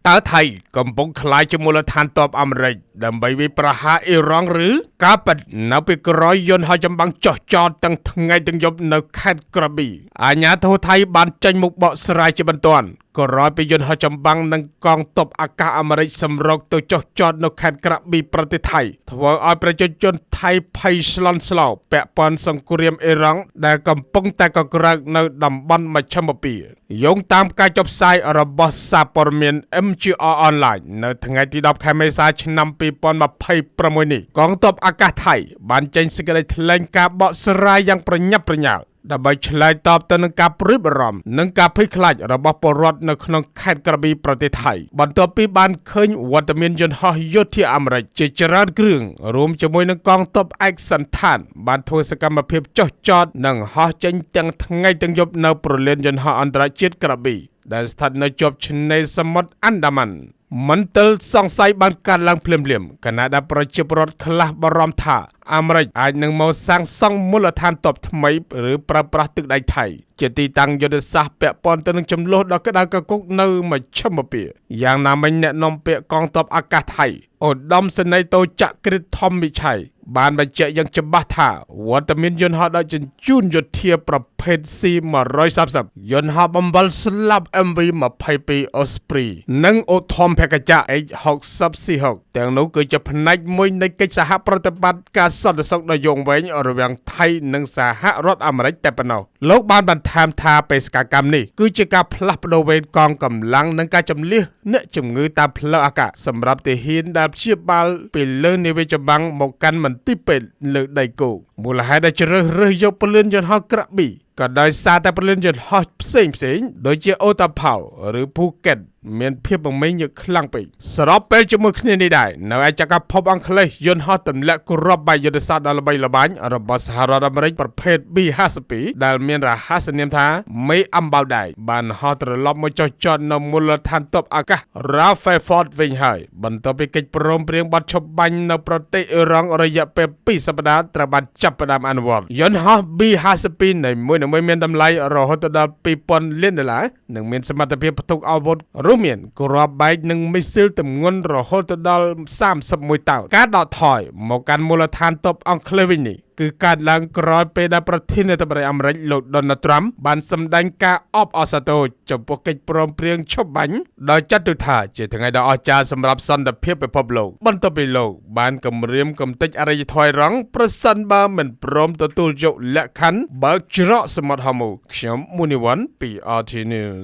តើថៃកំពុងក្លាយជាមូលដ្ឋានទ័ពអាមេរិកដើម្បីវាយប្រហារអ៊ីរ៉ង់ឬការពិតនៅពីក្រោយយន្តហោះចម្បាំងចុះចតទាំងថ្ងៃទាំងយប់នៅខេត្តក្រប៊ីអាជ្ញាធរថៃបានចេញមុខបកស្រាយជាបន្ទាន់ក្រោយពីយន្តហោះចម្បាំងនិងកងទ័ពអាកាសអាមេរិកសម្រុកទៅចុះចតនៅខេត្តក្រប៊ីប្រទេសថៃធ្វើឲ្យប្រជាជនថៃភ័យស្លន់ស្លោពាក់ព័ន្ធសង្គ្រាមអ៊ីរ៉ង់ដែលកំពុងតែកក្រើកនៅតំបន់មជ្ឈិមបូព៌ាយោងតាមការចុះផ្សាយរបស់សារព័ត៌មាន MGR Online នៅថ្ងៃទី10ខែមេសាឆ្នាំ2026នេះកងទ័ពអាកាសថៃបានចេញសេចក្តីថ្លែងការណ៍បកស្រាយយ៉ាងប្រញាប់ប្រញាល់ដើម្បីឆ្លើយតបទៅនឹងការព្រួយបារម្ភនិងការភ័យខ្លាចរបស់ពលរដ្ឋនៅក្នុងខេត្តក្រប៊ីប្រទេសថៃបន្ទាប់ពីបានឃើញវត្តមានយន្តហោះយោធាអាមេរិកជាច្រើនគ្រឿងរួមជាមួយនឹងកងទ័ពឯកសណ្ឋានបានធ្វើសកម្មភាពចុះចតនិងហោះចេញទាំងថ្ងៃទាំងយប់នៅព្រលានយន្តហោះអន្តរជាតិក្រប៊ីដែលស្ថិតនៅជាប់ឆ្នេរសមុទ្រអាន់ដាម៉ាន់មន្ទិលសង្ស័យបានកើតឡើងភ្លាមៗខណៈដែលប្រជាពលរដ្ឋខ្លះបារម្ភថាអាមេរិកអាចនឹងមកសាងសង់មូលដ្ឋានទ័ពថ្មីឬប្រើប្រាស់ទឹកដីថៃជាទីតាំងយុទ្ធសាស្ត្រពាក់ព័ន្ធទៅនឹងជម្លោះដ៏ក្តៅគគុកនៅមជ្ឈិមបូព៌ាយ៉ាងណាមិញអ្នកនាំពាក្យកងទ័ពអាកាសថៃឧត្តមសេនីយ៍តូចចក្រិតធម្មវិឆ័យបានបញ្ជាក់យ៉ាងច្បាស់ថាវត្តមានយន្តហោះដឹកជញ្ជូនយោធាប្រភេទ C-130 យន្តហោះបំវិលស្លាប់ MV-22 Osprey និងឧទ្ធម្ភាគចក្រ H-60C6 ទាំងនោះគឺជាផ្នែកមួយនៃកិច្ចសហប្រតិបត្តិការសន្តិសុខដ៏យូរអង្វែងរវាងថៃនិងសហរដ្ឋអាមេរិកតែប៉ុណ្ណោះលោកបានបន្ថែមថាបេសកកម្មនេះគឺជាការផ្លាស់ប្ដូរវេនកងកម្លាំងនិងការជម្លៀសអ្នកជំងឺតាមផ្លូវអាកាសសម្រាប់ទាហានដែលព្យាបាលពីលើនាវាចម្បាំងមកកាន់មន្ទីរពេទ្យលើដីគោកមូលហេតុដែលជ្រើសរើសយកព្រលានយន្តហោះក្រប៊ីក៏ដោយសារតែព្រលានយន្តហោះផ្សេងៗដូចជាអូតាផៅឬភូកេតមានភាពមមាញឹកខ្លាំងពេកស្របពេលជាមួយគ្នានេះដែរនៅឯចក្រភពអង់គ្លេសយន្តហោះទម្លាក់គ្រាប់បែកយុទ្ធសាស្ត្រដ៏ល្បីល្បាញរបស់សហរដ្ឋអាមេរិកប្រភេទ B-52 ដែលមានរហស្សនាមថាមេអំបៅដែកបានហោះត្រឡប់មកចុះចតនៅមូលដ្ឋានទ័ពអាកាស Rafale វិញហើយបន្ទាប់ពីកិច្ចព្រមព្រៀងបទឈប់បាញ់នៅប្រទេសអ៊ីរ៉ង់រយៈពេល2សប្តាហ៍ត្រូវបានចាប់ផ្ដើមអនុវត្តយន្តហោះ B-52 នៃមួយៗមានតម្លៃរហូតដល់2000លានដុល្លារនិងមានសមត្ថភាពផ្ទុកអាវុធរួមមានគ្រាប់បែកនិងមីស៊ីលទម្ងន់រហូតដល់31តោនការដកថយមកកាន់មូលដ្ឋានទ័ពអង់គ្លេសវិញនេះគឺកើតឡើងក្រោយពេលដែលប្រធានាធិបតីអាមេរិកលោក Donald Trump បានសម្ដែងការអបអរសាទរចំពោះកិច្ចព្រមព្រៀងឈប់បាញ់ដោយចាត់ទុកថាជាថ្ងៃដ៏អស្ចារ្យសម្រាប់សន្តិភាពពិភពលោកបន្ទាប់ពីលោកបានគម្រាមកំទេចអរិយធម៌អ៊ីរ៉ង់ប្រសិនបើមិនព្រមទទួលយកលក្ខខណ្ឌបើកច្រកសមុទ្រហូមូខ្ញុំមូនីវ៉ាន់ពី RT News។